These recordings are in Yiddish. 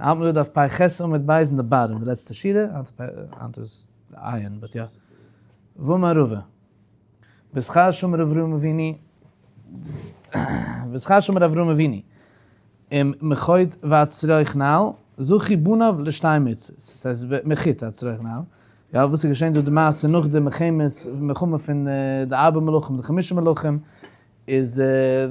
האלט מיר דא דף פ ח עמוד ב' אין די bottom, די לעצטע שורה, היינט איז עיין, but יא. ואמר רבא. בשכר שאמר אברהם אבינו, בשכר שאמר אברהם אבינו, אם מחוט ועד שרוך נעל, זכו בניו לשתי מצוות. ס'הייסט מחוט עד שרוך נעל. יא, וואס איז געשען דא די מעשה נאך די מלחמת, מלחמה פון די ארבע מלכים, די חמשה מלכים, איז ער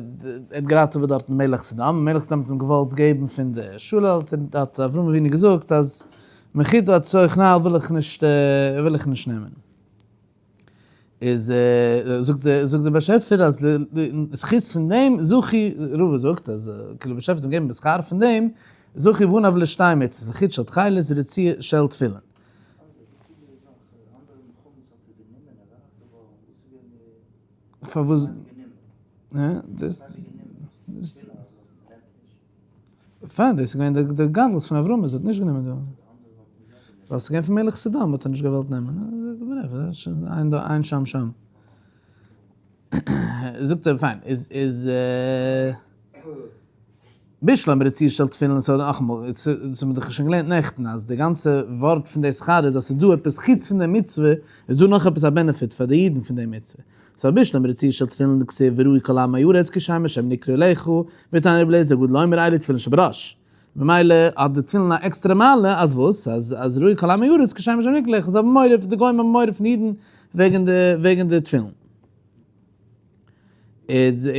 האט געראטעוועט דארטן מלך סדום, מלך סדום האט אים געוואלט געבן פון די שלל, האט אברהם אבינו געזאגט אז מחוט ועד שרוך נעל וויל איך נישט וויל איך נישט נעמען. איז זאגט זאגט דער באשעפער אז זכות פון דעם זכי, רבא זאגט אז כאילו באשעפער האט אים געגעבן בשכר פון דעם, זכו בניו לשתי מצוות, לחוט של תכלת ורצועה של תפילין. פארוואס? פיין, דאס איז געווען די גדלות פון אברהם אז ער האט נישט גענומען די. ווייל ס'איז געווען פון מלך סדום האט ער נישט געוואלט נעמען. עיין שם שם. זאגט ער פיין, איז איז. בשלמא רצועה של תפילין סאו נאכאמאל, דאס האבן מיר דאך שוין געלערנט נעכטן אז די גאנצע ווארט פון די שכר איז אז ס'איז דא עפעס חוץ פון די מצוה איז דא נאך עפעס א benefit פאר די אידן פון די מצוה. סאו בשלמא רצועה של תפילין דכתיב וראו כל עמי הארץ כי שם השם נקרא עליך ותנא רבי אליעזר הגדול אומר אלו תפילין שבראש. ממילא האט די תפילין א עקסטערע מעלה אז וואס? אז אז ראו כל עמי הארץ כי שם השם נקרא עליך זיי האבן מורא די גוים האבן מורא פון די אידן וועגן די וועגן די תפילין. איז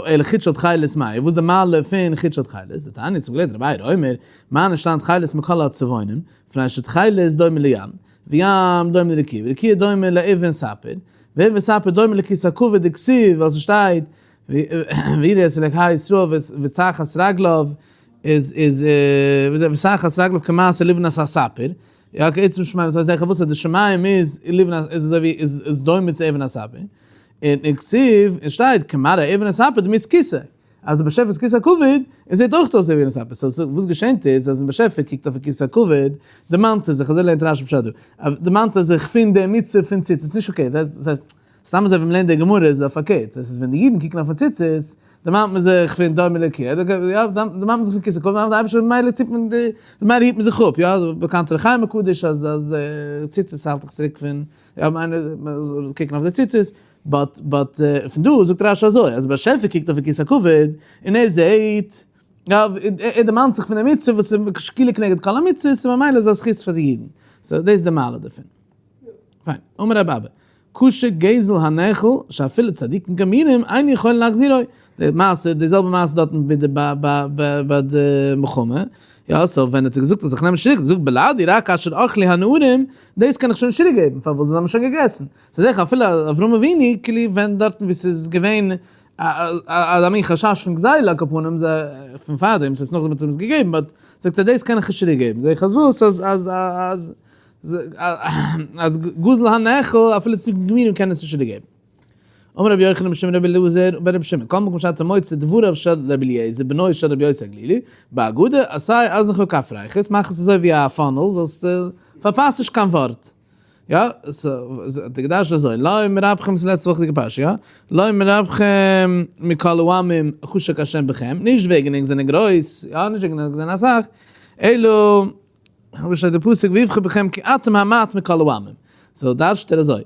אלא חוט של תכלת מאי, וואס די מעלה פון חוט של תכלת? דתניא צום געלערנט רבי מאיר אומר, מה נשתנה תכלת מכל הצבעונים, מפני שתכלת דומה לים, וים דומה לרקיע, ורקיע דומה לאבן ספיר, ואבן ספיר דומה לכיסא הכבוד דכתיב, ווייל ס'שטייט ויראו את אלקי ישראל ותחת רגליו איז איז ותחת רגליו כמעשה לבנת הספיר, יא כעצם שמים, דאס הייסט וואס אז די שמים איז לבנת איז אזוי ווי איז דומה צו אבן הספיר. און אין כתיב און שטייט כמראה אבן הספיר דמות כסא, אז די באשעפער'ס כסא הכבוד און זעט אויך אויס ווי אבן הספיר, so וואס געשענט איז אז די באשעפער קוקט אויפן כסא הכבוד דערמאנט ער זיך, אזוי לערנט רשי פשט דא, דערמאנט ער זיך פון די מצוה פון ציצית, נישט פארקערט, דאס הייסט סתם אזוי ווי מ'לערנט די גמרא איז אויף פארקערט, דאס איז ווען די אידן קוקן אויפן ציצית דערמאנט מען זיך פון דומה לרקיע, יא דערמאנט מען זיך פון כסא הכבוד, די אייבערשטער ממילא טוט מען די, ממילא היט מען זיך אפ, יא באקאנט אור החיים הקדוש אז אז ציצית האלט דיך צוריק פון יא מיין זאל קוקן אויף די ציצית, but but פון דא זאגט רשי אזוי אז באשעפער קוקט אויפן כסא הכבוד און ער זעהט יא ער דערמאנט זיך פון די מצוה וואס איז שקולה כנגד כל המצוות און ממילא איז א זכות פאר די אידן, so דאס איז די מעלה דערפון. פיין, אמר רבי אבא, קשה גזל הנאכל שאפילו צדיקים גמורים אין יכולין להחזירו, די מעשה, די זעלבע מעשה דארטן ביי די ביי די מלחמה, יא, so ווען האט ער געזאגט אז איך נעם נישט צוריק, זאגט בלעדי רק אשר אכלו הנערים, דאס קען איך שוין נישט צוריק געבן, פארוואס זיי האבן שוין געגעסן, ס'איז זיכער אפילו אברהם אבינו, כאילו ווען דארטן ווי ס'איז געווען אזא מין חשש פון גזילה, על כל פנים פון פארדעם, ס'איז נאכדעם האט ער אים עס געגעבן, but זאגט ער דאס קען איך נישט צוריק געבן, זעה איך אז וואס אז אז אז אז גזל הנאכל אפילו צדיקים גמורים קענען עס נישט צוריק געבן. אמר רבי יוחנן בשם רבי אלעזר בן רבי שמעון, כל מקום שאתה מוצא דבריו של רבי אליעזר בנו של רבי יוסי הגלילי, בהגדה, עשה אזנך כפרכת, מאך עס אזוי ווי א funnel, זאלסט, פארפאס נישט קיין ווארט. יא, האט ער געדרש'ט אזוי, לא מרבכם, ס'איז לעצטע וואכעדיגע פרשה, יא? לא מרבכם מכל העמים חשק השם בכם, נישט וועגן ענק זענען גרויס, יא, נישט וועגן ענק זענען אסאך, אלא, וואס שטייט די פסוק ויבחר בכם כי אתם המעט מכל העמים. so דרש'ט ער אזוי,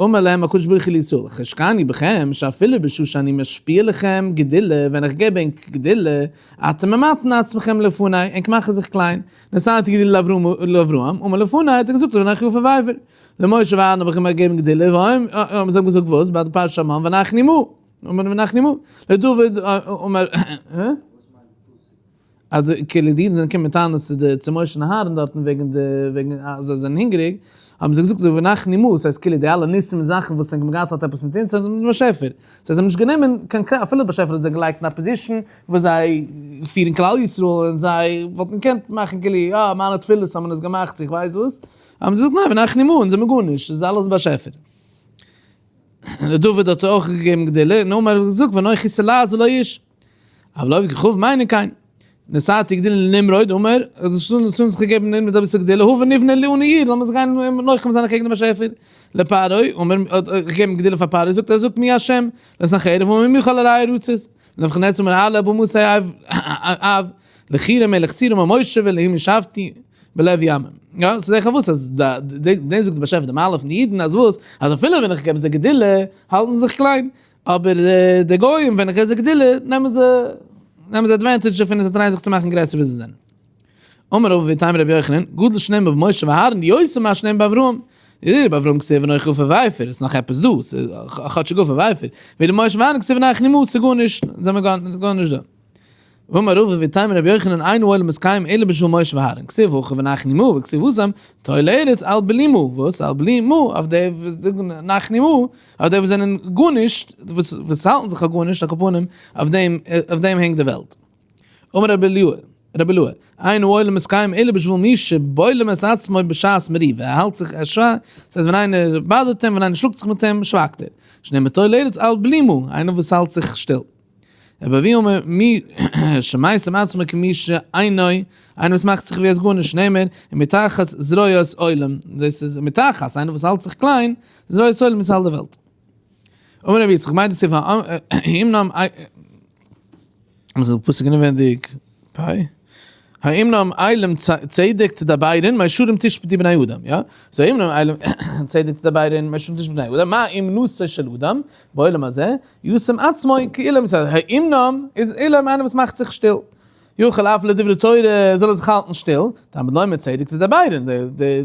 אמר להם הקדוש ברוך הוא לישראל, חשקני בכם שאפילו בשעה שאני משפיע לכם גדולה, ווען איך געב ענק גדולה, אתם ממעטין עצמכם לפני, ענק מאכן זיך קליין. נתתי גדולה לאברהם, אמר לפני, האט ער געזאגט ואנכי עפר ואפר. למשה ואהרן האב איך אים געגעבן גדולה, והם האבן זיי געזאגט וואס? ביי די פרשת המן, ונחנו מה? אמר ונחנו מה? לדוד אמר, הא? אז כאילו די אידן זענען געקומען מיט טענות צו די צו משה און אהרן דארטן וועגן די וועגן אז זיי זענען הונגעריג, האבן זיי געזאגט ונחנו מה, ס'הייסט כאילו די אלע ניסים און זאכן וואס ענק האבן געהאט האט עפעס מיט אונז, ס'איז מיטן באשעפער. זיי האבן נישט גענומען קיין credit, אפילו דער באשעפער האט זיי געלייגט אין א position וואס זיי פירן כלל ישראל און זיי וואלטן געקענט מאכן כאילו יא מיינע תפילות האבן עס געמאכט צו איך ווייס וואס, האבן זיי געזאגט ניין ונחנו מה, אונז זעמיר גארנישט, ס'איז אלעס באשעפער. און דוד האט אויך געגעבן גדולה, און אמר האט געזאגט ואנכי תולעת ולא איש. אבל לעובד כוכבים מיינען קיין. נתתי גדולה לנמרוד אמר, אז עס איז אונז געגעבן נמרוד אביסל גדולה, הבה נבנה לנו עיר, לאמיר זיך גיין נוחם זיין אקעגן דעם באשעפער. לפרעה, אמר, האט געגעבן גדולה פאר פרעה, זאגט ער, זאגט מי השם, לסנחריב, אמר מי יכול עלי ארצות. לנבוכדנצר אמר אעלה במתי אב. לחירם מלך צור אמר משה ואלהים ישבתי בלב ימים. יא, ס'איז זיכער וואס אז דעם זאגט דער באשעפער די מעלה פון די אידן אז וואס אז אפילו ווען איך געב זיי גדולה האלטן זיי זיך קליין, אבער די גוים ווען איך געב זיי גדולה נעמען זיי נעמען זיי advantage דערפון און זיי טרייען זיך צו מאכן גרעסער ווי זיי זענען. אמר רבא ואיתימא רבי יוחנן, גדול שנאמר במשה ואהרן יותר מה שנאמר באברהם. איז באברהם כתיב אנכי עפר ואפר, איז נאך עפעס דא, ס'איז כאטשיג עפר ואפר. ואילו במשה ואהרן כתיב אנחנו מה, ס'איז גארנישט, זעמיר גארנישט דא. ואמר רבא ואיתימא רבי יוחנן אין העולם מתקיים אלא בשביל משה ואהרן, כתיב הכא ונחנו מה וכתיב התם תולה ארץ על בלימה, וואס? על בלימה, אויף די וואס זאגן נחנו מה, אויף די וואס זענען גארנישט, וואס האלטן זיך אויף גארנישט, על כל פנים, אויף דעם, אויף דעם הענגט די וועלט. אמר רבי אליהו, רבי אלעאי, אין העולם מתקיים אלא בשביל מי שבולם את עצמו בשעת מריבה, ער האלט זיך, ער שווייגט, דאס הייסט ווען איינער באדערט אים, ווען איינער שלאגט זיך מיט אים, שווייגט ער. שנאמר תולה ארץ על בלימה, איינער וואס האלט זיך שטיל. רבי אבהו אומר, מי שמשים עצמו כמי שאינו, איינער וואס מאכט זיך ווי ער איז גארנישט, שנאמר, ומתחת זרועות עולם, דאס איז מתחת, איינער וואס האלט זיך קליין, זרועות עולם איז האלט די וועלט. אמר רבי יצחק, מאי דכתיב האמנם איז פסוק אינעווענדיג פיי האמנם אלים צדק תדברון מישרים תשפטו בני אדם יא so האמנם אלים צדק תדברון מישרים תשפטו בני אדם מה אומנותו של אדם בעולם הזה ישים עצמו כאילם האמנם איז אילם איינער וואס מאכט זיך שטיל יכול אף לדברי תורה זאל ער זיך האלטן שטיל, תלמוד לומר צדק תדברון,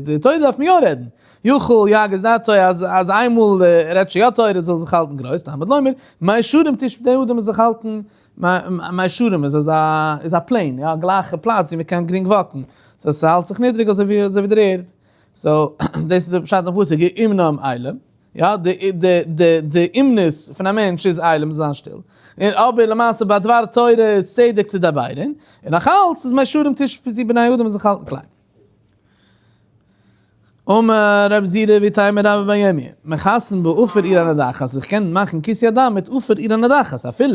די תורה דארף מען יא רעדן, יכול יגיד דעתו אז אז איינמאל ער רעדט שוין יא תורה זאל זיך האלטן גרויס, תלמוד לומר מישרים תשפטו אדם זאל זיך האלטן, מישרים איז אזא איז א plane, יא א גלייכע פלאץ ווי מען קען גרינג וואקן, so ס'האלט זיך נידריג אזוי ווי אזוי ווי דער ערד, so דאס איז די פשט אין פסוק האמנם אילם. יא, די די די די אומנות פון א מענטש איז אילם זיין שטיל, און אבער למעשה ביי דבר תורה איז צדק תדברון, און נאך אלץ איז מישרים תשפטו בני אדם זיך האלטן קליין. אמר רב זירא ואיתימא רבה בר ירמי', מכסין בעפר עיר הנדחת, איך קען מאכן כיסוי הדם מיט עפר עיר הנדחת, אפילו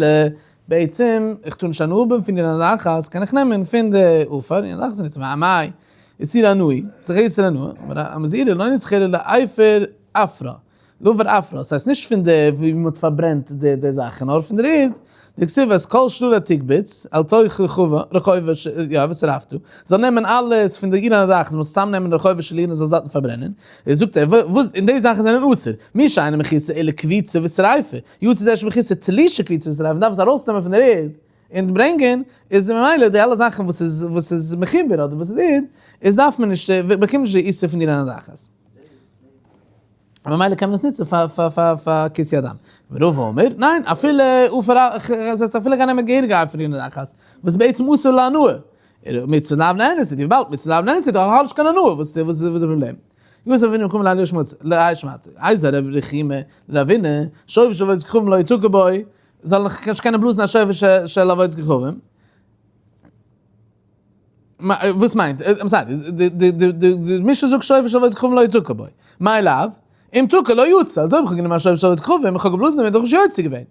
בעצם איך טאר נישט הנאה האבן פון עיר הנדחת, קען איך נעמען פון די עפר עיר הנדחת און נוצן, ואמאי איסור הנאה, ס'איז איסור הנאה, אמר רב זירא לא נצרכא אלא לעפר עפרא, לעפר עפרא, ס'הייסט נישט פון די ווי מ'האט פארברענט די די זאכן, נאר פון דער ערד, דכתיב את כל שלל תקבץ, אל תוך רחובה, רחובה ש, יא, ושרפת, זאל נעמען אלעס פון די עיר הנדחת, מ'זאל צוזאם נעמען רחובה של עיר און זאל עס דארטן פארברענען, איז זאגט ער, וואס, און די זאכן זענען אסור, מי שאינו מכוסה אלא קביצה ושריפה, יצא זה שמכוסה תלישה קביצה ושריפה, מ'דארף עס ארויסנעמען פון דער ערד און ברענגען, איז ממילא די אלע זאכן וואס איז וואס איז מחובר אדער וואס איז ערד, איז דארף מען נישט, באקומט נישט די איסור פון עיר הנדחת. ממילא קען מען עס נוצן פאר פאר פאר פאר כיסוי הדם. ורבא אומר, ניין, אפילו עפר עס הייסט אפילו גיין נעמען געהעריגע עפר הנדחת, וואס איז בעצם אסור להנאה. מצוה לאו נהנית, וויבאלד מצוה לאו נהנית, האב איך נישט קיין הנאה, וואס איז די פראבלעם? יוסף אבינו קום לילה שמוץ, לילה שמעט, איז הרב רחימה, רבינה, שופר של עבודת כוכבים לא יתקע בו, זאל איך נישט קענען בלאזן א שופר של עבודת כוכבים? וואס מיינט? I'm sorry, די משנה זאגט שופר של עבודת כוכבים לא יתקע בו. מאי לאו? אם תקע לא יצא, אז אויב איך האב גענומען א שופר של עבודת כוכבים, איך האב געבלאזן דערמיט, האב איך נישט יוצא געווען.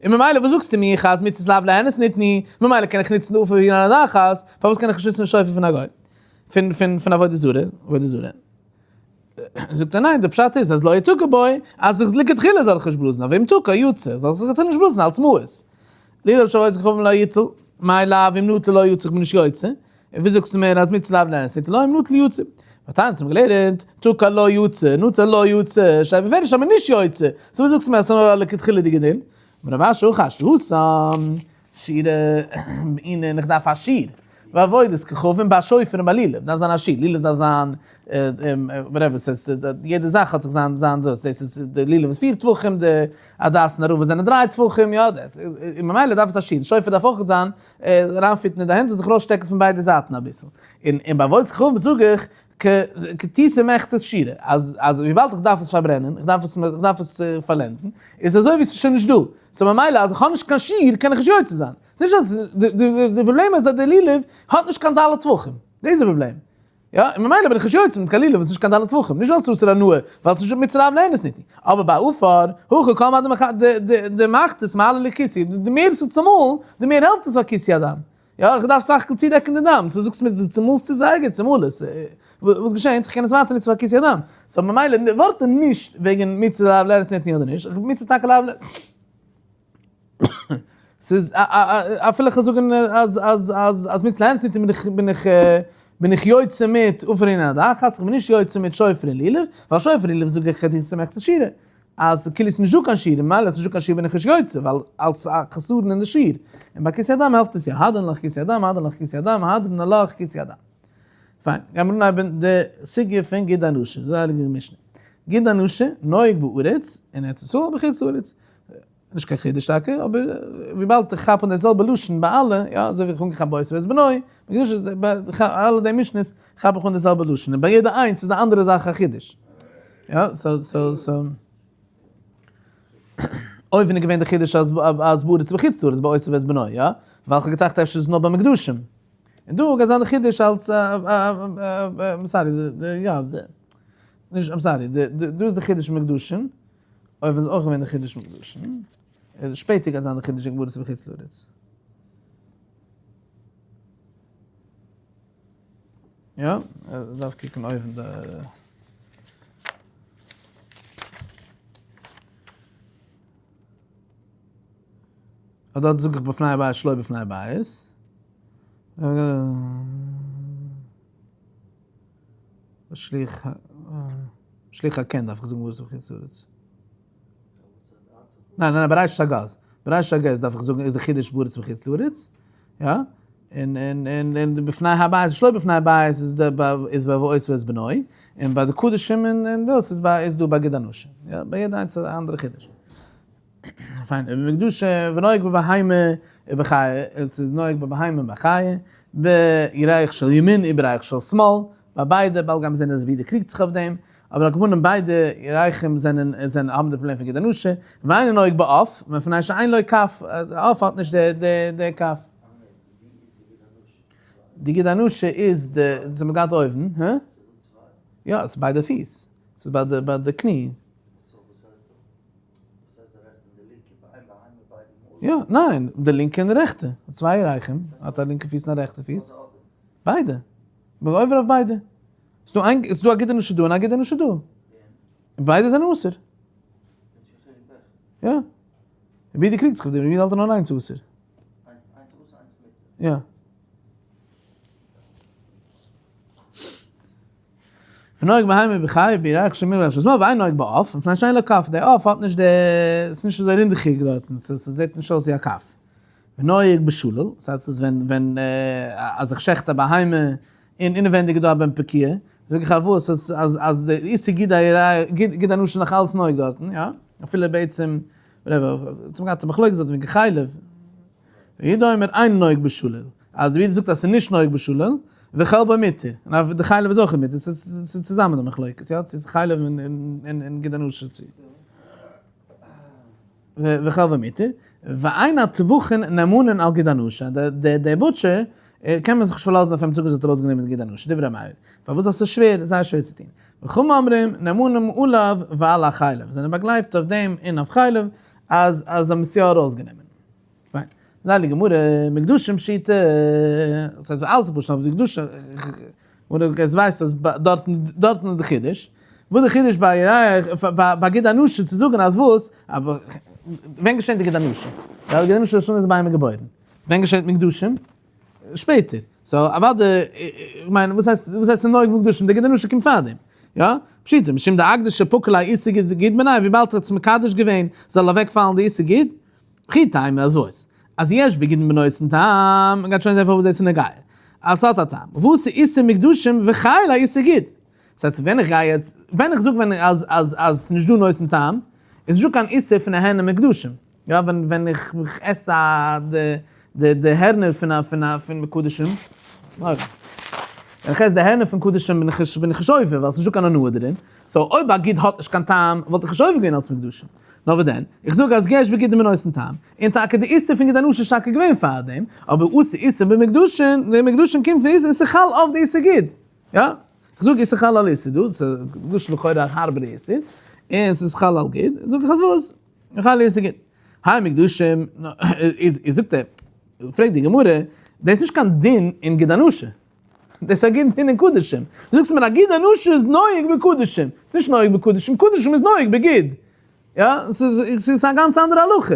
און ממילא וואס זאגסטו מיך אז מצות לאו ליהנות ניתנו, ממילא קען איך נוצן די עפר ווי אן הדחת, פארוואס קען איך נישט נוצן די שופר פון א גוי? פון פון פון עבודה זרה, עבודה זרה. זאגט ער ניין, די פשט איז אז לא יתקע בו, אז איך לכתחילה זאל איך נישט בלאזן, אבער אם תקע יצא, זאל איך לכתחילה נישט בלאזן אלץ מעות. לולב של עבודת כוכבים לא יטול, מאי לאו אם נטל לא יצא איך בין נישט יוצא, און ווי זאגסטו מיר אז מצוה לאו ליהנות ניתנו לא אם נטל יצא. והתניא האבן געלערנט, תקע לא יצא, נטל לא יצא, שטייט בפירוש אז מען איז נישט יוצא, so וואס זאגסטו מיר אז ס'איז נאר א לכתחילה'דיגע דין? אמר רב אשי הכא השתא התם שיעורא בעינן איך דארף א שיעור, בעבודת כוכבים ביי שופר און ביי לולב דארף זיין א שיעור, לולב דארף זיין whatever ס'איז יעדע זאך האט זיך זיין זיין דאס, דאס איז די לולב איז פיר טפחים די הדס און ערבה זענען דריי טפחים יא דאס און ממילא דארף עס א שיעור, שופר דארף אויך זיין אריינפיטן אין די הענט זאל זיך ארויסשטעקן פון ביידע זייטן אביסל, און און ביי עבודת כוכבים זאג איך כתיתה מיכתת שיעורא, אז אז וויבאלד איך דארף עס פארברענען, איך דארף עס איך דארף עס פארלענדן, איז אזוי ווי ס'איז שוין נישט דא, so ממילא אז איך האב נישט קיין שיעור קען איך נישט יוצא זיין. ס'נישט אז די פראבלעם איז אז די לולב האט נישט קיין ד' טפחים, דאס איז די פראבלעם. יא, און ממילא בין איך נישט יוצא מיט קיין לולב וואס איז נישט קיין ד' טפחים, נישט ווייל ס'איז אסור הנאה, ווייל ס'איז מצוה לאו ליהנות ניתנו. אבער ביי עפר, הכא כל מה דמחתית מעלי לכיסוי, די מער ס'איז צומאלן, די מער העלפט עס פאר כיסוי הדם. יא, איך דארף סך הכל צודעקן די דם, so זאגסט מיר דו צומאלסט עס זייער גוט, צומאל עס, וואס געשענט? איך קען עס ווייטער נוצן פאר כיסוי הדם. so ממילא ווארט נישט וועגן מצוה לאו ליהנות ניתנו אדער נישט, מצוה טאקע לאו. ס'איז אפילו איך זאגן אז אז אז אז מיט סלענס ניט בין איך בין איך בין איך יוצא מיט עפר און הדחס, איך בין נישט יוצא מיט שופר און לולב, ווייל שופר און לולב זאג איך אז איך צומעכט שירה. אז כאילו ס'איז נישטא קיין שיר, ממילא ס'נישטא קיין שיר בין איך נישט יוצא, ווייל אלס א חסרון אין די שיר. און ביי כיסוי הדם העלפט עס יא, הדרן לך כיסוי הדם, הדרן לך כיסוי הדם, הדרן לך כיסוי הדם. פיין, גיימיר אנהייבן די סוגיא פון גיד הנשה, אזוי הייליגע משנה. גיד הנשה, נוהג בארץ, אין ארץ ישראל ובחוץ לארץ. נישט קיין חידוש טאקע, אבער וויבאלד איך כאפ אן די זעלבע לשון ביי אלע, יא, אזוי ווי איך האב אנגעכאפט ביי אותו ואת בנו, ביי אלע די משניות כאפ איך אן די זעלבע לשון, און ביי יעדע איינס איז די אנדערע זאך א חידוש. יא, so so so. אויבן איז געווען די חידוש אז אז בארץ ובחוץ לארץ ביי אותו ואת בנו, יא? ווייל איך האב געטראכט אפשר איז עס נאר ביי מוקדשים. און דא גייט זיין די חידוש אלס sorry, יא, נישט, I'm sorry, דא איז די חידוש מוקדשים. אויבן איז אויך געווען די חידוש מוקדשין, שפעטער גייט זיין די חידוש אין בארץ ובחוץ לארץ. יא, דארף קוקן אויבן די. דארט זאג איך בפני הבית שלא בפני הבית. שליח שליח הקן דארף איך זאגן וואס איז בחוץ לארץ. ניין ניין ברישת הגז. ברישת הגז דארף איך זאגן איז די חידוש בארץ בחוץ לארץ. יא. און און און און בפני הבית שלא בפני הבית איז די איז ביי ואותו ואת בנו. און ביי די קדשים און און דאס איז ביי איז דא ביי גיד הנשה. יא ביי יעדע איינס א אנדערע חידוש. פיין, ובמוקדשין ונוהג בבהמה ובחיה, עס איז נוהג בבהמה ובחיה, בירך של ימין ובירך של שמאל, ביי ביידע, באלד גיימיר זען אז רבי יהודה קריגט זיך אויף דעם, אבער על כל פנים ביידע ירכים זענען זענען האבן די פראבלעם פון גיד הנשה, ואינו נוהג בעוף, מפני שאין לו כף, עוף האט נישט די די די כף. די גיד הנשה איז די, דאס האט מען געהאט אויבן, הא? יא, עס איז ביי די פיס, עס איז ביי די ביי די קני. יא, ניין, די לינקע און די רעכטע, צוויי ירכים, האט א לינקע פיס און א רעכטע פיס, ביידע, מ'איז עובר אויף ביידע, ס'דא איין, ס'דא א גיד הנשה דא און א גיד הנשה דא, און ביידע זענען אסור. יא, רבי יהודה קריגט זיך אויף דעם, רבי יהודה האלט נאר איינס אסור. יא. ונוהג בהמה ובחיה בירך של ימין ובירך של שמאל ואין נוהג בעוף, מפני שאין לו כף, די עוף האט נישט די, ס'איז נישט אזוי רינדעכיג דארטן, ס'זעט נישט אויס ווי א כף. ונוהג בשלל, דאס הייסט אז ווען ווען אז איך שעכט א בהמה און אינעווענדיג איז דא א בן פקועה, זאג איך פארוואס אז אז אז די איסור גיד גיד הנשה איז נאך אלץ נוהג דארטן, יא, אפילו בעצם, whatever, צום גאנצע מחלוקת דארט וועגן חלב. יהודה אומר אין נוהג בשלל, אז רבי יהודה זאגט אז ס'איז נישט נוהג בשלל, וחלבו מותר, און אויף די חלב איז אויך מותר, ס'איז צוזאמען די מחלוקת, יא, צו חלב און גיד הנשה צו. וחלבו מותר, ואין הטבחין נאמנין על גיד הנשה, די butcher קען מען זיך נישט פארלאזן אויף אים צו זאגן אז ער האט ארויסגענומען די גיד הנשה, דברי מאיר, פארוואס אז ס'איז שווער, זייער שווער צו טון. וחכמים אומרים נאמנים עליו ועל החלב, זענען באגלייבט אויף דעם און אויף חלב אז זיי האבן עס יא ארויסגענומען. פיין. זאגט די גמרא, מוקדשים פשיטא, דאס הייסט אלעס איז פשוט אבער די מוקדשים, גמרא עס ווייסט אז דארטן דארטן איז די חידוש, וואס די חידוש ביי ביי גיד הנשה צו זאגן אז וואס, אבער ווען געשענט די גיד הנשה? ווייל גיד הנשה איז שוין איז די בהמה געבוירן, ווען געשענט מוקדשים? שפעטער, so אוודאי, איך מיין וואס הייסט וואס הייסט נוהג במוקדשים, די גיד הנשה קומט פארדעם, יא? פשיטא, משום דאקדשא פקע ליה איסור גיד מיניה, וויבאלד ער האט עס מקדש געווען זאל אוועקפאלן די איסור גיד, וכי תימא אז וואס? אז יש בגידין בנותן טעם, מ'גייט שוין זען פארוואס דאס איז נוגע. אז ס'האט א טעם. וואס איז איסור מוקדשים וחל האיסור גיד? ס'הייסט ווען איך גיי יעצט, ווען איך זאג ווען אז אז אז ס'נישט דא נותן טעם, איז נישט דא קיין איסור פון אהנה מוקדשים. יא ווען ווען איך עס א די די די הערנער פון א פון א פון מקודשים, ווען איך עס די הערנער פון קדשים בין איך נישט בין איך נישט עובר ווייל ס'נישט דא קיין הנאה דערין. so אויב א גיד האט נישט קיין טעם וואלט איך נישט עובר געווען אלס מוקדשים. נאר וואס דען? איך זאג אז יש בגידין בנותן טעם, און טאקע די איסור פון גיד הנשה איז טאקע געווען פארדעם, אבער אסור איסור במוקדשין, די מוקדשין קומט פון איסור און ס'חל אויף די איסור גיד. יא? איך זאג איסור חל על איסור דא, ס'איז מוקדשין לכאורה א הארבערע איסור, און ס'איז חל על גיד, זאג איך אז וואס? חל איסור גיד. האי מוקדשין, איז זאגט ער, פרעגט די גמרא, דאס איז נישט קיין דין אין גיד הנשה. דאס איז א גיד דין אין קדשים. דו זאגסט מיר א גיד הנשה איז נוהג בקדשים. ס'איז נישט נוהג בקדשים, קדשים איז נוהג בגיד. יא, ס'איז ס'איז א גאנץ אנדערע הלכה.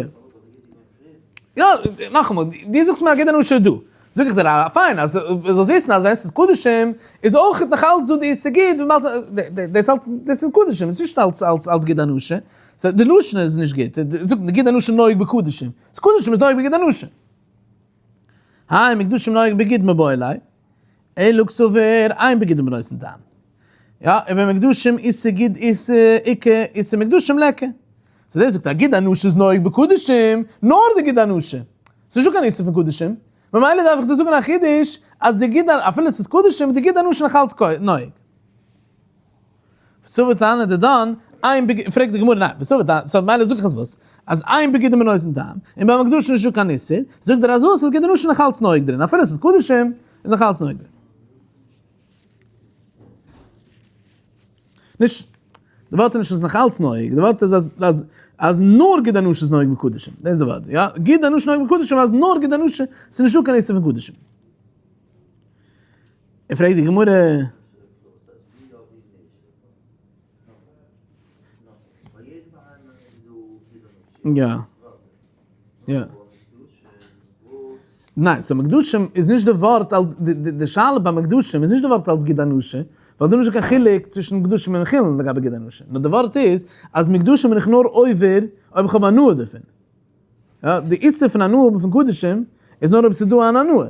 יא, נאכאמאל, דו זאגסט מיר א גיד הנשה איז דא. זאג איך דיר, אה, פיין, אז זאלסט וויסן אז ווען ס'איז קדשים איז אויך נאך אלץ דא די איסור גיד, וויבאלד דאס אלץ, דאס איז קדשים, עס איז נישט אלץ אלץ אלץ גיד הנשה. סא די לשון איז נישט גוט. זאג, די גיד הנשה נוהג בקדשים. ס'איז קדשים איז נוהג בגיד הנשה. היי, מקדשים נוהג בגיד מבעי ליה. אלא קסבר אין בגידים בנותן טעם. יא, ובמקדשים איסור גיד איסור איכא איסור מקדשים ליכא. סאו דער זאגט א גיד הנשה איז נוהג בקדשים, נאר די גיד הנשה. ס'איז נישטא קיין איסור פון קדשים. ממילא דארף איך דיר זאגן א חידוש אז די גיד אפילו ס'איז קדשים איז די גיד הנשה נאך אלץ נוהג. וסבר תנא דדן, אין בג, פרעגט די גמרא ניין, וסבר תנא, סאו ממילא זאג איך אז וואס? אז אין בגידים בנותן טעם, און ביי מקדשים נישטא קיין איסור, זאגט דער אז וואס? אז גיד הנשה נאך אלץ נוהג דערין, אפילו ס'איז קדשים איז נאך אלץ נוהג דערין. נישט, די ווארט איז נישט אז נאך אלץ נוהג, די ווארט איז אז אז אז נאר גיד הנשה איז נוהג בקדשים, דאס איז די ווארט, יא, גיד הנשה נוהג בקדשים אז נאר גיד הנשה, ס'איז נישטא קיין איסור פון קדשים. און פרעגט די גמרא. יא. יא. ניין, סאו מקדשים איז נישט די ווארט אלס, די שאלה ביי מקדשים איז נישט די ווארט אלס גיד הנשה, ווייל דא איז נישט קיין חילוק צווישן מקדשים און חולין לגבי גיד הנשה, נאר די ווארט איז אז מקדשים בין איך נאר עובר אויב איך האב הנאה דערפון. יא, די איסור פון הנאה האבן פון קדשים איז נאר אויב ס'איז דא אן הנאה.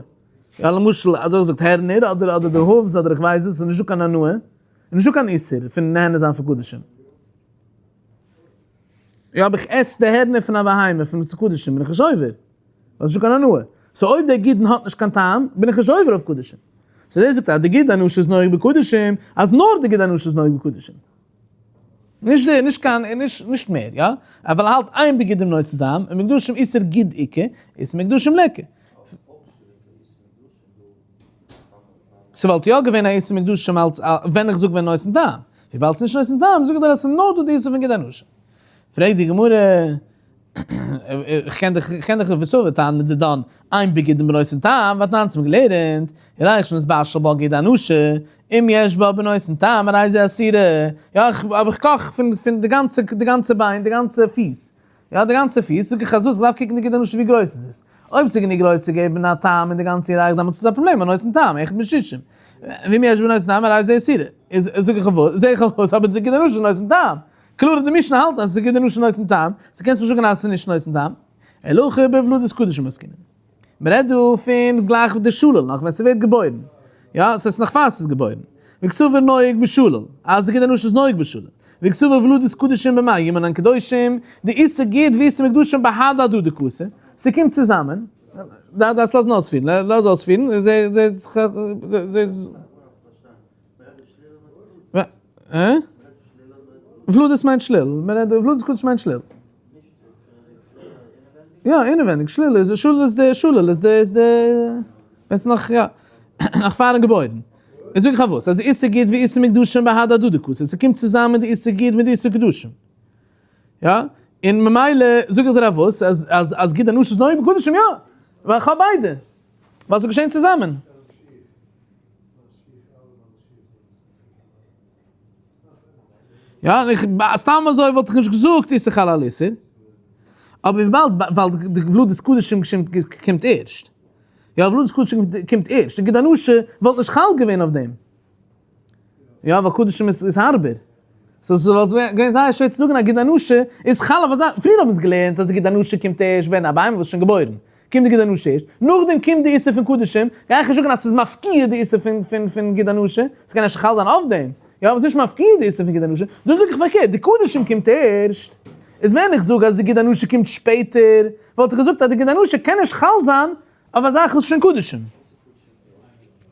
יא, למשל, אזוי געזאגט הערנער אדער אדער די hooves אדער איך ווייס וואס, ס'איז נישטא קיין הנאה, איז נישטא קיין איסור פון נהנה זיין פון קדשים. יא, אויב איך עס די הערנער פון א בהמה פון קדשים בין איך נישט עובר, ווייל ס'איז נישטא קיין הנאה. סאו אויב דער גידין האט נישט קיין טעם, בין איך נישט עובר אויף קדשים. סאו דער זאגט אז די גיד הנשה איז נוהג בקדשים, אז נאר די גיד הנשה איז נוהג בקדשים. נישט די, נישט קיין, נישט, נישט מער, יא? אבל האלט אין בגידים נותן טעם, און מקדשים איסור גיד איכא, איסור מקדשים ליכא. ס'וואלט יא געווען א איסור מקדשים אלס א, ווען איך זאג ווען נותן טעם. וויבאלד ס'נישט נותן טעם, זאג איך דיר אז ס'איז נאר דא די איסור פון גיד הנשה. פרעגט די גמרא, איך קען דיך, איך קען דיך וסבר תנא דידן, אין בגידים בנותן טעם, והתנן האט מען געלערנט, ירך שנתבשל בה גיד הנשה, אם יש בה בנותן טעם הרי זה אסורה, יא איך אבער איך קאך פון פון די גאנצע די גאנצע ביין די גאנצע פיס, יא די גאנצע פיס, זאג איך אז וואס איך דארף קוקן די גיד הנשה ווי גרויס עס איז, אויב ס'איז גענוג גרויס צו געבן א טעם אין די גאנצע ירך דעמאלטס איז א פראבלעם בנותן טעם, אחד משישים, ואם יש בנותן טעם הרי זה אסורה, איז זאג איך וואס, זעה איך וואס, אבער די גיד הנשה נותן טעם, קלאר אז די משנה האלט אז ס'איז גיד הנשה נותן טעם, סאו קענסט מיר זאגן אז ס'איז נישט נותן טעם, אלא הכא בולדות קדשים עסקינן. מ'רעדט דא פון גלייך די שלל נאך ווען ס'ווערט געבוירן, יא, ס'איז נאך פאר ס'איז געבוירן, וקסבר נוהג בשלל, אז די גיד הנשה איז נוהג בשלל, וקסבר ולדות קדשים במה ימנן קדושים, דאיסור גיד ואיסור מקדשים בהדי הדדי קאתי, ס'קומט צוזאמען, דארפסט לאזן אויספירן, לאז אויספירן, ולדות מיינט שליל, ולדות קדשים מיינט שליל. יא, אינעווענדיג, שליל איז, שליל איז די, שליל איז די, איז די, ווען ס'איז נאך, יא, נאך פארן געבוירן. איז זאג איך אויף וואס, אז איסור גיד ואיסור מקדשים בהדי הדדי קאתי, ס'קומט צוזאמען די איסור גיד מיט די איסור קדשים. יא, און ממילא זאג איך דיר אויף וואס, אז, אז, אז גיד הנשה איז נוהג בקדשים, יא, ווייל איך האב ביידע, ווייל ס'איז געשען צוזאמען. יא, איך, סתם אזוי וואלט איך נישט געזאגט איסור חל על איסור, אבער וויבאלד ווייל די ולדות קדשים קומט ערשט, יא ולדות קדשים קומט ערשט, און גיד הנשה וואלט נישט חל געווען אויף דעם, יא ווייל קדשים איז הארבער, סאו ס'וואלט געווען זייער שווער צו זאגן אז גיד הנשה איז חל אויף אזא, פריער האבן אונז געלערנט אז די גיד הנשה קומט ערשט ווען א בהמה וואס איז שוין געבוירן, קומט די גיד הנשה ערשט, נאכדעם קומט די איסור פון קדשים, גיי איך נישט זאגן אז ס'איז מפקיע די איסור פון פון פון גיד הנשה, ס'קען אפשר חל זיין אויף דעם, יא אבער ס'איז נישט מפקיע די איסור פון גיד הנשה, דא זאג איך פארקערט, די קדשים קומט ערשט, איז ווען איך זאג אז די גיד הנשה קומט שפעטער, וואלט איך געזאגט אז די גיד הנשה קען נישט חל זיין אויף א זאך וואס איז שוין קדשים.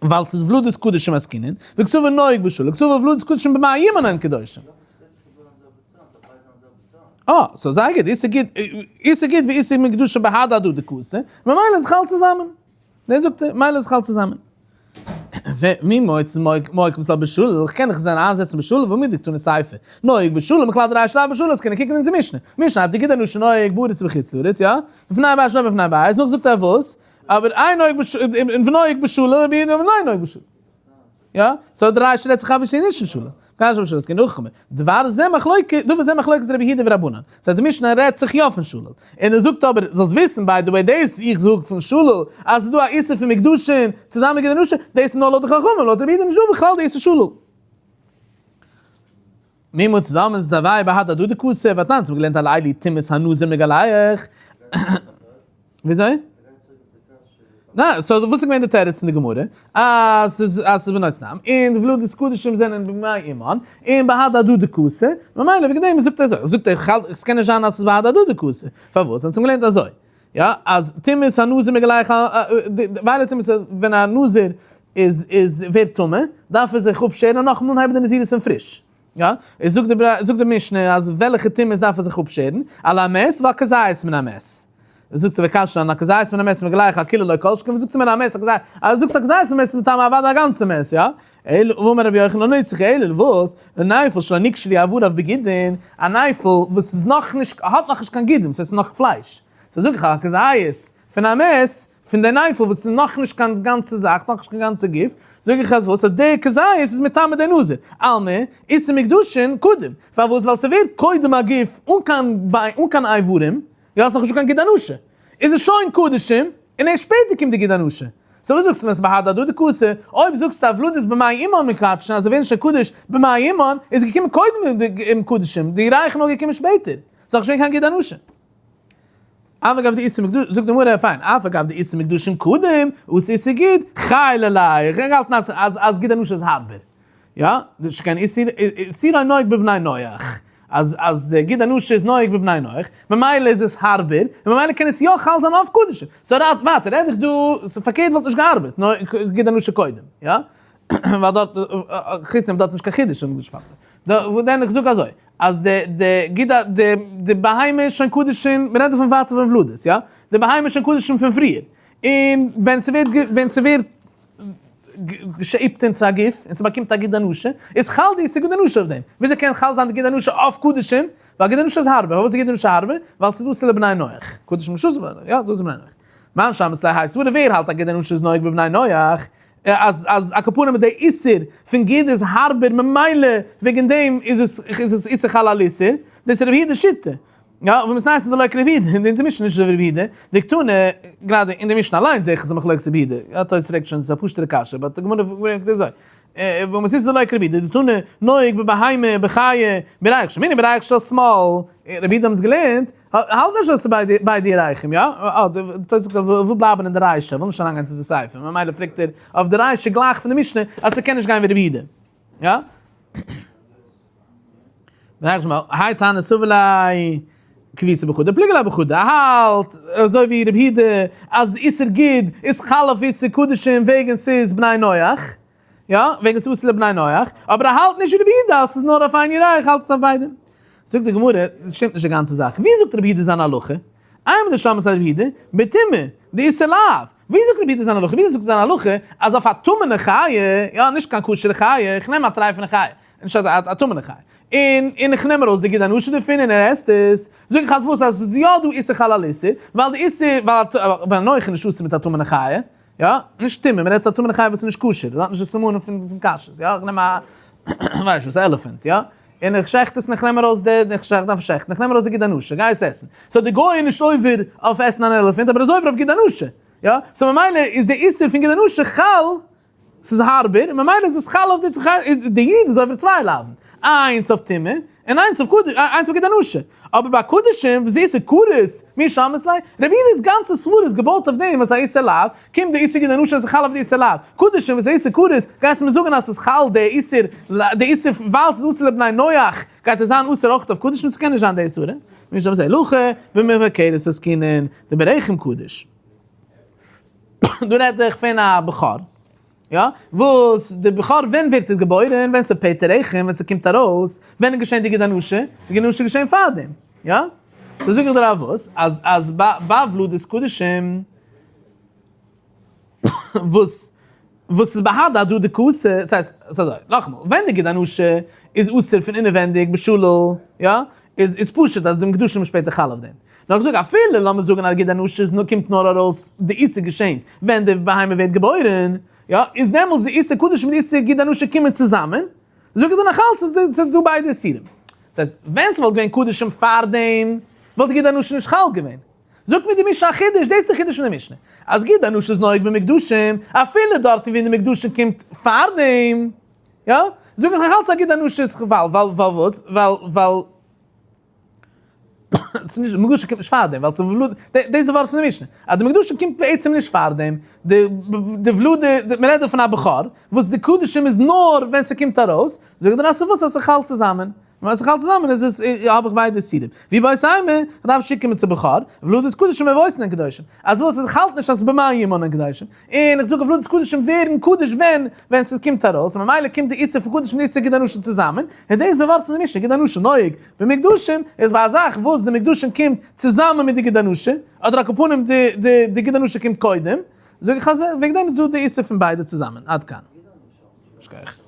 ווייל ס'איז ולדות קדשים עסקינן, וקסבר נוהג בשלל, וקסבר ולדות קדשים במה ימנן קדושים. אה, סאו זייער גוט, איסור גיד, איסור גיד ואיסור מקדשים בהדי הדדי קאתי, ממילא איז חל צוזאמען. דער זאגט ממילא איז חל צוזאמען. ומי מוצא מוקים ס'לא בשלל, איך קען איך זיין איינזעצן בשלל ומי דקתני סיפא. נוהג בשלל מכלל דריי שלב בשלל, עס קען איך קוקן אין אונזער משנה. משנה הייבט די גיד הנשה נוהג בארץ ובחוץ לארץ, יא? בפני הבית שלא בפני הבית, נאך זאגט ער וואס? אבער אין נוהג בשלל, ונוהג בשלל, רבי יהודה אומר אין נוהג בשלל. יא? סאו דריי שלעט זיך אבי נישט אין שלל. קשיא בשלל עסקינן הכי קאמר, דבר זה מחלוקת, דבר זה מחלוקת רבי יהודה ורבנן. ס'הייסט די משנה רעדט זיך יא פון שלל. און ער זאגט אבער, זאלסט וויסן by the way דאס איך זאג פון שלל אז ס'איז דא א איסור פון מוקדשין צוזאמען מיט גיד הנשה, דאס איז נאר לויט די חכמים, לויט רבי יהודה איז נישטא בכלל די איסור שלל. מי מוצא זלמן איז דערווייל בהד הדדי כסף, והתנן, האט מען געלערנט על אלי טומאת הנזיר מגלח. וויאזוי? ניין, so וואס איז געווען די תירוץ פון די גמרא? אז ס'איז אז ס'איז בנות ים, און די ולדות קדשים זענען במעי אמן, און בהד הדדי כסף, ממילא וועגן דעם זאגט ער אזוי, זאגט ער כ'האלט ס'קען נישט זיין אז ס'איז בהד הדדי כסף, פארוואס? אונז האבן געלערנט אזוי, יא, אז טומאת הנזיר מגלח ווייל טומאת ווען א נזיר איז איז ווערט טמא, דארף ער זיך אפשערן און נאכאמאל אנהייבן די נזירות פון פריש. יא, איז זאגט די זאגט די משנה אז וועלכע טומאות דארף ער זיך אפשערן? על המת ועל כזית מן המת. זאגט ער וקשה על כזית מן המת מגלח על כולו לא כל שכן, וואס זאגסטו מן המת כזית? אז זאגסט א כזית מן המת איז מטמא אוודאי א גאנצע מת, יא? אלא ואמר רבי יוחנן לא נצרכא אלא וואס? לנפל שלא נקשרו אבריו בגידין, א נפל וואס איז נאכנישט האט נאכנישט קיין גידים, ס'איז נאך פלייש. so זאג איך א כזית פון א מת, פון די נפל וואס איז נאכנישט קיין גאנצע זאך, ס'נאכנישט קיין גאנצע גוף, זאג איך אז וואס? אז די כזית איז מטמא די נזיר. אלמא, איסור מוקדשין קודם. פארוואס? ווייל ס'ווערט קודם א גוף אן קיין ביין, אן קיין איברים, יא, ס'נאכנישט דא קיין גיד הנשה. איז עס שוין קדשים, און ערשט שפעטער קומט די גיד הנשה. so וואס זאגסטו ווען ס'איז בהדי הדדי קאתי? אויב זאגסטו אז ולדות במעי אמן מקדשין אז זיי ווערן שוין קדוש במעי אמן, איז געקומען קודם די קדשים, די ירחים נאר געקומען שפעטער. ס'נאכנישט געווען קיין גיד הנשה. אף אגב דאיסור מוקדשים, זאגט די גמרא, פיין, אף אגב דאיסור מוקדשים קודם, אתי איסור גיד, חייל עלי, איך האב געהאלטן אז אז אז גיד הנשה איז הארבער, יא, שכן איסור איסורו נוהג בבני נח, אז אז די גיד הנשה איז נוהג בבני נח, ממילא איז עס הארבער, און ממילא קען עס יא חל זיין אויף קדשים, so רייט ווייטער רעד איך דא, ס'פארקערט וואלט נישט געארבעט, נאר גיד הנשה קודם, יא, ווייל דארט, חוץ דעם דארט נישט קיין חידוש, דען איך זאג אזוי. אז די די גיד א די די בהמה איז שוין קדשים, מ'רעדט דא פון ווייטער פון ולדות, יא? די בהמה איז שוין קדשים פון פריער, און ווען ס'ווערט ווען ס'ווערט געשעיפט אין צו א גוף, און ס'באקומט א גיד הנשה, איז חל די איסור גיד הנשה אויף דעם. וויאזוי קען חל זיין די גיד הנשה אויף קדשים? ווייל גיד הנשה איז הארבער. פארוואס איז גיד הנשה הארבער? ווייל ס'איז אסור לבני נח. קדשים נישט אסור לבני נח, יא? ס'איז אסור לבני נח. מאן שמעת ליה האי סברא, ווער האלט אז גיד הנשה איז נוהג בבני נח? אז אז על כל פנים די איסור פון גיד איז הארבער ממילא וועגן דעם איז עס איז עס איסור חל על איסור, דאס איז רבי יהודה שיטה. יא, ומתניתין דלא כרבי יהודה, און אונזער משנה איז נישט אזוי ווי רבי יהודה, דקתני, גראדע אין די משנה אליינס זעה איך אז ס'איז מחלוקת רבי יהודה, יא תוס' פרעגט שוין, ס'איז א פשוט'ערע קשיא, but די גמרא ברענגט אזוי, ומתניתין דלא כרבי יהודה, דקתני, נוהג בבהמה, בחיה, בירך של ימין ובירך של שמאל, רבי יהודה האבן עס געלערנט, האלט נישט אז ס'איז ביי די ירחים, יא? אה, די תוס' זאגט אז וויל בלייבן אין די רישא, וויל נישט אריינגיין צו די סיפא, ממילא פרעגט ער אויף די רישא גלייך פון די משנה אז ס'קען נישט גיין ווי רבי יהודה, יא? האי תנא סבר ליה כוותיה בחדא ופליגא עליה בחדא, ער האלט אזוי ווי רבי יהודה אז די איסור גיד איז חל אויף איסור קדשים וועגן ס'איז בני נח, יא, וועגן ס'איז אסור לבני נח, אבער ער האלט נישט ווי רבי יהודה אז ס'איז נאר אויף איין ירח האלט עס אויף ביידע. זאגט די גמרא, דאס שטימט נישט די גאנצע זאך, ווי זאגט רבי יהודה זיין הלכה? אימר דשמעת רבי יהודה, בטומאה, דאיסור לאו. ווי זאגט רבי יהודה זיין הלכה? רבי יהודה זאגט זיין הלכה אז אויף א טמא'נע חיה, יא, נישט קיין כשר'ע חיה, איך נעם א טרייפענע חיה, נישט א טמא'נע חיה, און און איך נעם ארויס די גיד הנשה דערפון און ער עסט עס, זאג איך אז וואס? אז ס'איז יא דא איסור חל על איסור, ווייל די איסור, ווייל א בן נח איז נישט אסור מיט א טמא'נע חיה, יא, נישט טמא, מ'רעדט א טמא'נע חיה וואס איז נישט כשר, דאס האט נישט די סימנים פון כשרות, יא, איך נעם א, כ'ווייס נישט וואס, elephant, יא, און איך שעכט עס און איך נעם ארויס די, איך שעכט, דארף שעכטן, איך נעם ארויס די גיד הנשה, גיי עס עסן. so די גוי איז נישט עובר אויף עסן אן elephant, אבער ער איז עובר אויף גיד הנשה, יא, so ממילא איז די איסור פון גיד הנשה חל ס'איז הארבער, און ממילא איז עס חל אויף די, איז די איד איז עובר צוויי לאווין, איינס אויף טומאה, און איינס אויף קדש, איינס אויף גיד הנשה. אבער ביי קדשים, וואס איסור כרת, מי שמעת ליה, רבי יהודה'ס גאנצע סברה איז געבויט אויף דעם וואס א איסור לאו, קומט די איסור גיד הנשה איז חל אויף די איסור לאו. קדשים וואס איסור כרת, גייסטו מיר זאגן אז ס'איז חל די איסור, די איסור ווייל ס'איז אסור לבני נח, גייט עס זיין אסור אויך אויף קדשים? ס'קען נישט זיין די סברה. מי שמעת ליה, הלכה, במבכרת עסקינן, דבירכים קדוש. דא רעדט זיך פון א בכור, יא, וואס די בכור ווען ווערט עס געבוירען, ווען ס'פעט רחם, ווען ס'קומט ארויס, ווען איז געשען די גיד הנשה, די גיד הנשה איז געשען פארדעם, יא, so זאג איך דיר א וואס, אז אז ביי ולדות קדשים, וואס וואס איז בהד הדדי קאתי, ס'הייסט, ס'אזוי, נאכאמאל, ווען די גיד הנשה איז אסור פון אינעווענדיג בשלל, יא, איז איז פשוט אז די מקדשים איז שפעטער חל אויף דעם. נאר איך זאג אפילו לאמיר זאגן אז גיד הנשה איז נאר קומט נאר ארויס די איסור געשענט ווען די בהמה ווערט געבוירן, יא, איז דעמאלטס די איסור קדשים מיט די איסור גיד הנשה קומען צוזאמען, זאג איך דיר נאכאלץ אז ס'איז דא ביידע איסורים. דאס הייסט, ווען ס'וואלט געווען קדשים פארדעם, וואלט גיד הנשה נישט חל געווען. זאגט מיר די משנה א חידוש, דאס איז די חידוש פון די משנה, אז גיד הנשה איז נוהג במוקדשים, אפילו דארטן ווי די מוקדשים קומט פארדעם, יא? זאג איך נאכאלץ א גיד הנשה איז ווייל, ווייל, ווייל וואס? ווייל, ווייל. ס'איז נישט, מוקדשים קומט נישט פארדעם, ווייל ס'איז ולד, דאס איז די ווארט פון די משנה, אז די מוקדשים קומט בעצם נישט פארדעם, די די ולד, מ'רעדט דא פון א בכור, וואס די קדשים איז נאר ווען ס'קומט ארויס, זאגט דער רשב א אז ס'חל צוזאמען, ווען ס'חל צוזאמען איז עס, האב איך ביידע איסורים. ווי ביי סיימא, כ'דארף שיקן מיט צו בכור, ולדות קדשים אבות אינן קדושים, אז וואס, איך האלט נישט אז במים ימנן קדושים, און איך זאג אז ולדות קדשים ווערן קדוש ווען ווען ס'קומט ארויס, און ממילא קומט די איסור פון קדשים מיט די איסור גיד הנשה צוזאמען, און דאס איז די ווארט פון די משנה, גיד הנשה נוהג במוקדשים, איז ביי א זאך וואס די מוקדשים קומט צוזאמען מיט די גיד הנשה, אדער על כל פנים די די די גיד הנשה קומט קודם, זאג איך אז וועגן דעם איז דא די איסור פון ביידע צוזאמען, עד כאן. שכוח.